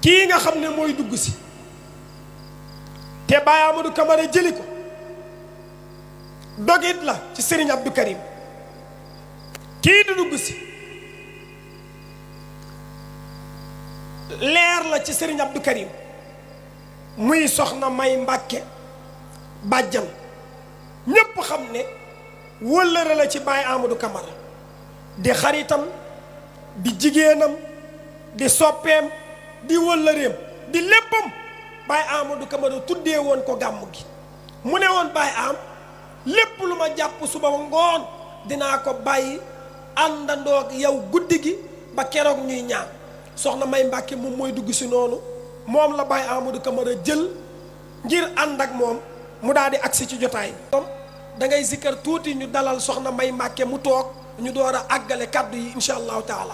kii nga xam ne mooy dugg si te Baye Amadou Camara jëli ko dogit la ci Serigne Abdou Karim kii di dugg si leer la ci Serigne Abdou Karim muy soxna May Mbàkke bàjjan ñépp xam ne wëllëre la ci Baye Amadou Camara di xaritam di jigéenam di soppeem di wëllëreem di léppam Baye Amadou Camara tuddee woon ko gàmm gi mu ne woon Baye Am lépp lu ma jàpp suba ngoon dinaa ko bàyyi àndandoog yow guddi gi ba keroog ñuy ñaan soxna May Mbàkke moom mooy dugg si noonu moom la Baye Amadou Camara jël ngir ànd ak moom mu daal di agsi ci jotaay da ngay zikkar tuuti ñu dalal soxna May Mbàkke mu toog ñu door a àggale kàddu yi insha allahu taala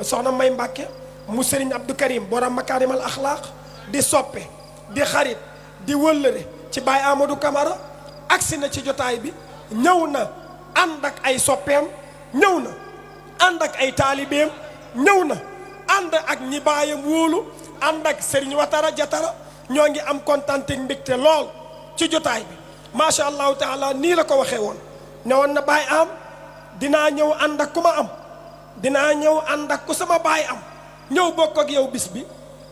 soxna May Mbàkke mu Serigne Abdou Karim borom makaarimal axlaaq di soppe di xarit di wëllëre ci Baye Amadou Camara agsi na ci jotaay bi ñëw na ànd ak ay soppeem ñëw na ànd ak ay taalibeem ñëw na ànd ak ñi baayam wóolu ànd ak Serigne Watara Jatara ñoo ngi am kontaan te mbégte lool ci jotaay bi macha allahu taala nii la ko waxee woon ne woon na Baye Am dinaa ñëw ànd ak ku ma am dinaa ñëw ànd ak ku sama baay am ñëw bokk ak yow bis bi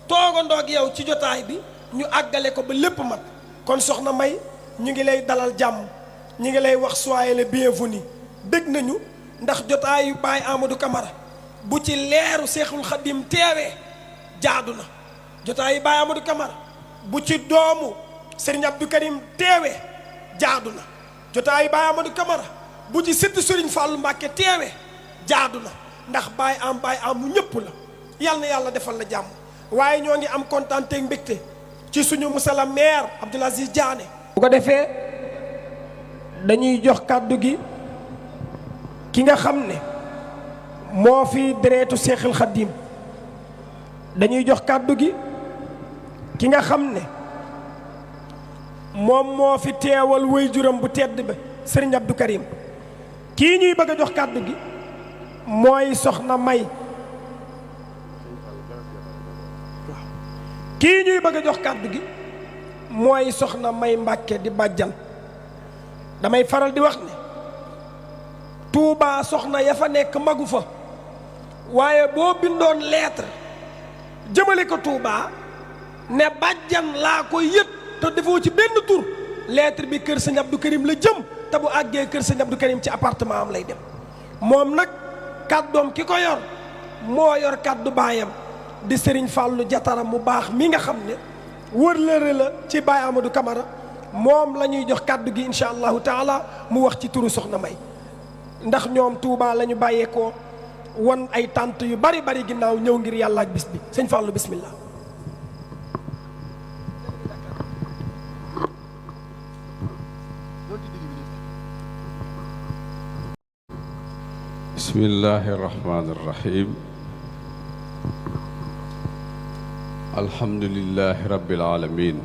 toogandoo ak yow ci jotaay bi ñu àggale ko ba lépp mat kon soxna May ñu ngi lay dalal jàmm ñu ngi lay wax soyez le bienvenu dégg nañu ndax jotaayu Baye Amadou Camara bu ci leeru Seexul Xadim teewee jaadu na jotaayu Baye Amadou Camara bu ci doomu Serigne Abdou Karim teewee jaadu na jotaayu Baye Amadou Camara bu ci sëtt Serigne Fallou Mbacke teewee jaadu na ndax Baye Am mu ñëpp la yal na yàlla defal la jàmm waaye ñoo ngi am kontaan te mbégte ci suñu monsieur le maire Abdoul Aziz Diané. bu ko defee dañuy jox kàddu gi ki nga xam ne moo fi dereetu Seexul Xadim dañuy jox kàddu gi ki nga xam ne moom moo fi teewal waajuram bu tedd ba Serigne Abdou Karim kii ñuy bëgg a jox kàddu gi mooy soxna May kii ñuy bëgg a jox kàddu gi mooy soxna May Mbàkke di bàjjan damay faral di wax ne Touba soxna ya fa nekk magu fa waaye boo bindoon lettre jëmale ko Touba ne bàjjan laa koy yët te defoo ci benn tur lettre bi kër Sëñ Abdou Karim la jëm te bu àggee kër Sëñ Abdou Karim ci appartement am lay dem moom nag kàddoom ki ko yor moo yor kàddu baayam di Serigne Fallou Jatara mu baax mi nga xam ne wërlëre la ci Baye Amadou Camara moom la ñuy jox kàddu gi insha allahu taala mu wax ci turu soxna May ndax ñoom Touba la ñu bàyyeekoo won ay tànt yu bari bari ginnaaw ñëw ngir yàlla ak bis bi sëñ Fallou bismillah. bismillahi rahmaani rahim alhamdulillahi rabbil alamin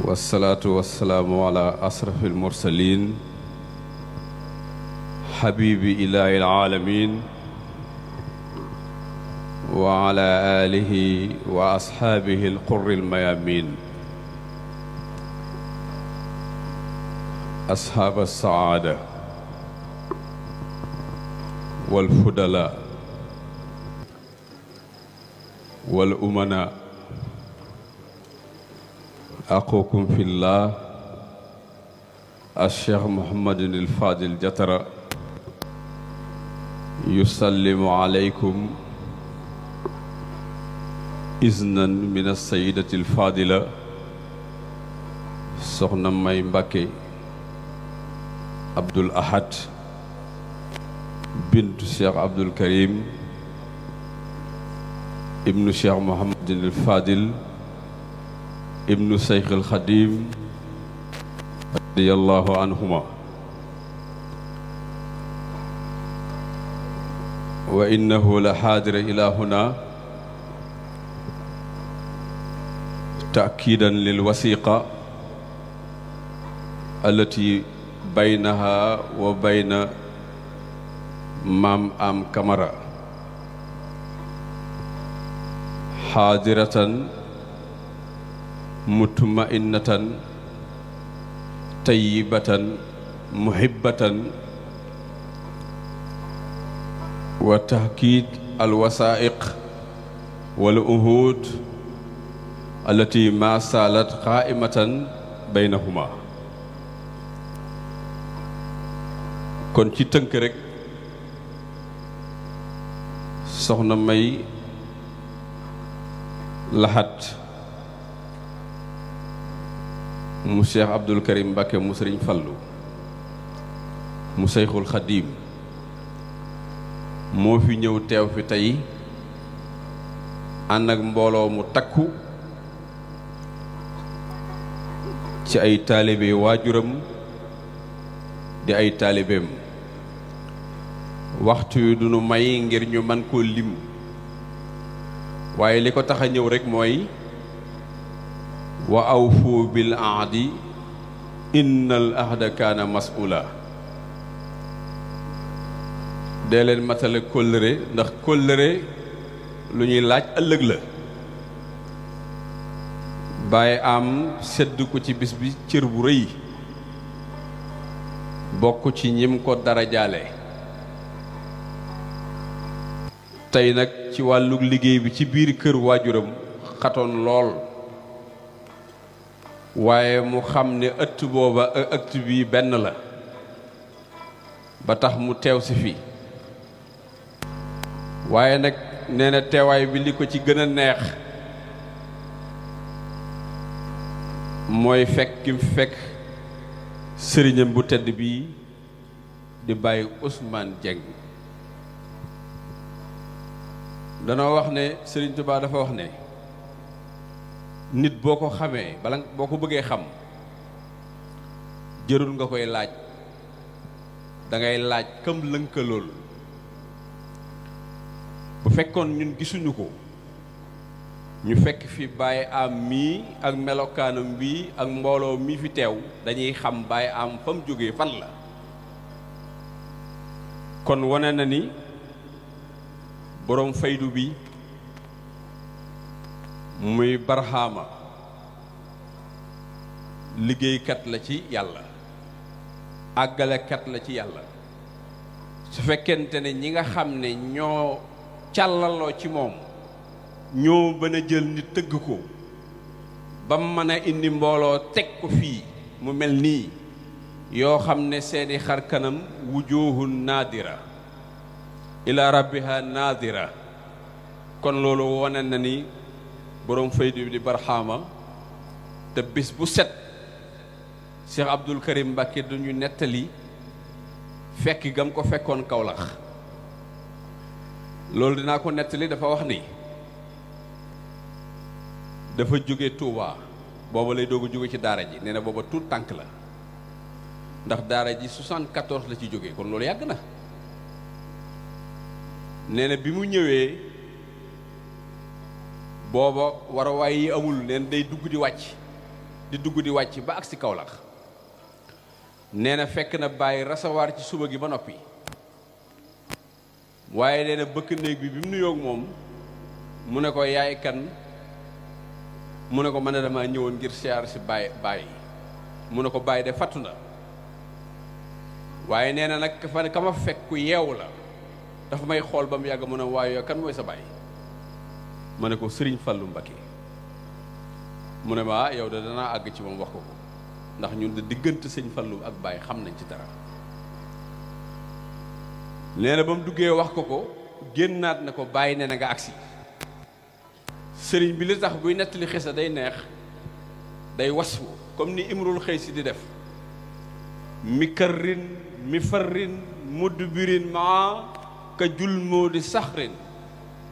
wassalaatu wassalaamu ala asrafil mursalin habibi ilahi alaalamin wa ala alihi wa ashaabihi alqurri almayamin ashaab alsaada walfudala walumana aqukum fillah alcheikh Mouhamadin alfadil Jatara yusallimu aleykum iznan min alsayidati alfadila soxna May Mbàkke Abdoul Ahad bintu cheikh Abdoul Karim ibnu cheikh Mouhamadin alfadil ibnu Cheikh al Xadim radiyallahu anhuma wa innahu la xaadira ila huna taakidan lil wasiqa allati baynaha wa bayna maam Am Camara xaadiratan mutma'innatan tayyibatan muhibbatan wa tahkiid alwasaa'iq wal uhuud allati ma saalat qaa'imatan baynahuma. kon ci tënk rekk soxna May Lahat mu Cheikh Abdul Karim Mbakke mu Sëriñ Fallu mu Seyxul Xadiim moo fi ñëw teew fi tey ànd ak mbooloo mu takku ci ay taalibe waajuram di ay taalibeem. waxtu wi du nu may ngir ñu man koo lim waaye li ko tax a ñëw rekk mooy wa awfu bil ahdi innal ahda kaana mas'uula. dee leen matale kóllëre ndax kóllëre lu ñuy laaj ëllëg la. bàyyi am sedd ko ci bis bi cër bu rëy bokk ci ñim ko dara jaale. tey nag ci wàllu liggéey bi ci biir kër waajuram xatoon lool waaye mu xam ne ëtt booba ak ëtt bii benn la ba tax mu teew si fi. waaye nag nee na teewaay bi li ko ci gën a neex mooy fekk ki mu fekk sëriñam bu tedd bii di Baye Ousmane Dieng. danoo wax ne Sëriñ Tuubaa dafa wax ne nit boo ko xamee bala boo ko bëggee xam jërul nga koy laaj dangay laaj kam lënkalool. bu fekkoon ñun gisuñu ko ñu fekk fi Baye Am mii ak melokaanam bii ak mbooloo mii fi teew dañuy xam Baye Am fa mu jógee fan la. kon wane na ni boroom faydu bi muy barxaama liggéeykat la ci yàlla àggalekat la ci yàlla. su fekkente ne ñi nga xam ne ñoo càllaloo ci moom ñoo bën a jël nit tëgg ko ba mën a indi mbooloo teg ko fii mu mel nii yoo xam ne seeni xar kanam wujuhun naadira ila rabbiha naadira. kon loolu wane na ni boroom faydu bi di barxaama te bis bu set Cheikh Abdul Karim Mbakke duñu nettali fekk gam ko fekkoon Kawlax. loolu dinaa ko nettali. dafa wax ni dafa jóge Touba booba lay doog a jóge ci daara ji nee na booba tuut tànk la ndax daara ji 74 la ci jóge kon loolu yàgg na. nee na bi mu ñëwee booba warawaay yi amul neen day dugg di wàcc ba agsi Kawlax. nee na fekk na bàyyi recevoir ci suba gi ba noppi waaye nee na bëkk néeg bi mu nuyoog moom mu ne ko yaay kan mu ne ko man dama ñëwoon ngir siyaar si bàyyi mu ne ko bàyyi de fattu na waaye nee na nag ka ma fekk ku yeewu la dafa may xool ba mu yàgg mu ne waaye kan mooy sa bàyyi ma ne ko Sëriñ Fallu Mbakke mu ne ma yow de danaa àgg ci moom wax ko ko ndax ñun de diggante Sëñ Fallu ak Baye xam nañ ci dara. nee na ba mu duggee wax ko génnaat na ko bàyyi ne na nga agsi. sëriñ bi li tax buy nettali xisa day neex day wasfu comme ni Imrul Xaysi di def mikarrin mifarrin mudbirin maa ka jul moo di saxrin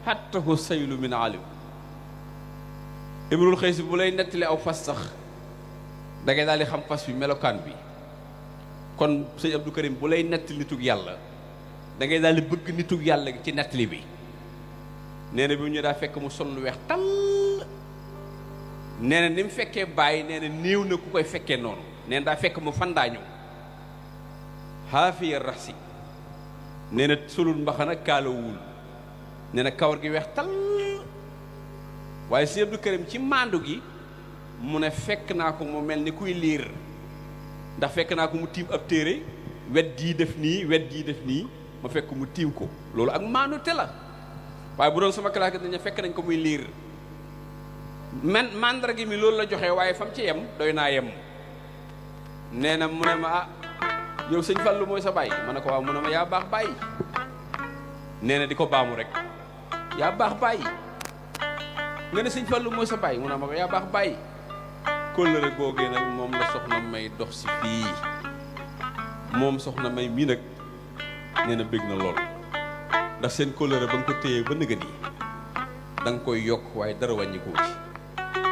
xattahu saylu min alim. Imrul Xaysi bu lay nettali aw fas sax da ngay daal di xam fas bi melokaan bi. kon sëñ Abdou Karim bu lay nettali nitug yàlla da ngay daal di bëgg nitug yàlla ci nettali bi. nee na bi ñu daa fekk mu sol lu weex tàll nee na ni mu fekkee bàyyi nee na néew na ku koy fekkee noonu. nee na daa fekk mu fandaañu xaafiya raxsi nee na solul mbaxana kaalawul nee na kawar gi weex tàll waaye Sëñ Abdou Karim ci maandu gi mu ne fekk naa ko mu mel ni kuy liir ndax fekk naa ko mu tiim ab téere wet gii def nii wet gii def nii ma fekk mu tiim ko loolu ak maandu te la waaye bu doon sama classe dañu fekk nañ ko muy liir mandara gi mi loolu la joxe waaye fam ci yem doy naa yem nee na mu ne ma ah yow sëñ Fallu mooy sa baay ma ne ko waaw mu ne ma yaa baax baay nee na di ko baamu rek yaa baax baay nga ne sëñ Fallu mooy sa baay mu ne ma ko yaa baax baay kóllëre googee nag moom la soxna may dox si fii moom soxna may mii nag nee na bëgg na lool ndax seen kóllëre ba nga ko téyee ba nëgën yi da nga koy yokk waaye dara wàññi ko ci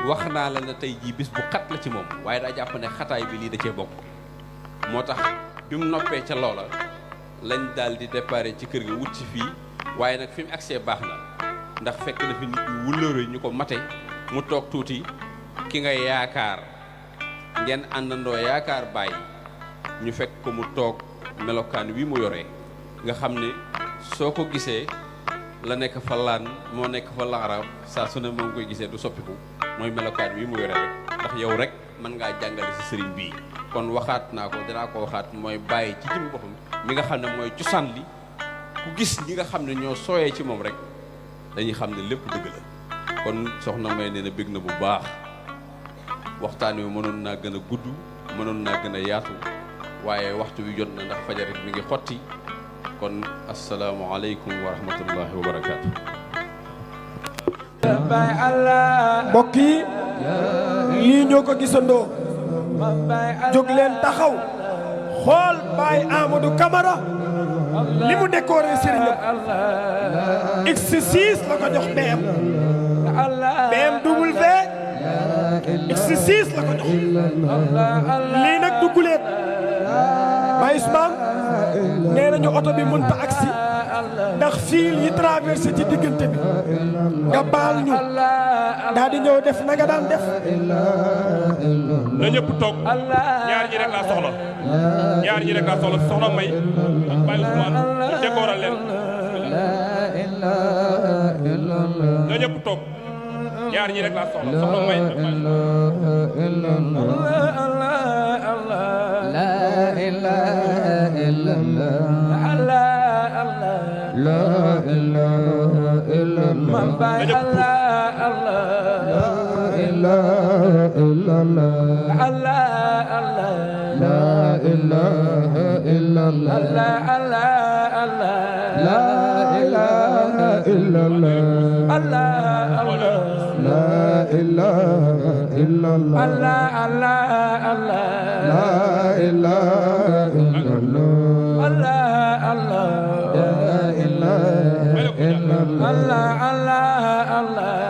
wax naa la ne tey jii bis bu xat la ci moom waaye daa jàpp ne xataay bi lii da cee bokk moo tax bi mu noppee ca loola lañ daal di déparé ci kër ga wut si fii waaye nag fi mu agsee baax na ndax fekk na fi nit ñu wëllëre ñu ko mate mu toog tuuti ki nga yaakaar ngeen àndandoo yaakaar bàyyi ñu fekk ko mu toog melokaan wi mu yoree nga xam ne soo ko gisee la nekk fa laan moo nekk fa laarab saa su ne moom koy gisee du soppiku mooy melokaan wi mu yore rek ndax yow rek mën ngaa jàngale si sëriñ bii kon waxaat naa ko dinaa ko waxaat mooy bàyyi ci jëmmi boppam mi nga xam ne mooy cosaan li ku gis ñi nga xam ne ñoo sooyee ci moom rek dañuy xam ne lépp dëgg la kon soxna may nee na bég na bu baax waxtaan wi mënoon naa gën a gudd mënoon naa gën a yaatu waaye waxtu wi jot na ndax fajarit mi ngi xotti kon asalaamaaleykum wa rahmatullahi wa barakaatu. mbokk yi lii ñoo ko gisandoo jóg leen taxaw xool Baye Amadou Camara li mu décoré sëriñam X6 la ko jox BMW X6 la ko jox lii nag dugguleet Baye Ousmane nee nañu oto bi mënta agsi ndax fiil yi traversé ci diggante bi nga baal ñu daal di ñëw def na nga daan def. na ñëpp toog ñaar ñi rek laa soxla ñaar ñi rek laa soxla soxna May ak Baye Ousmane ñu décoral leen na ñëpp toog ñaar ñi rek laa soxla soxna May ak Baye Allah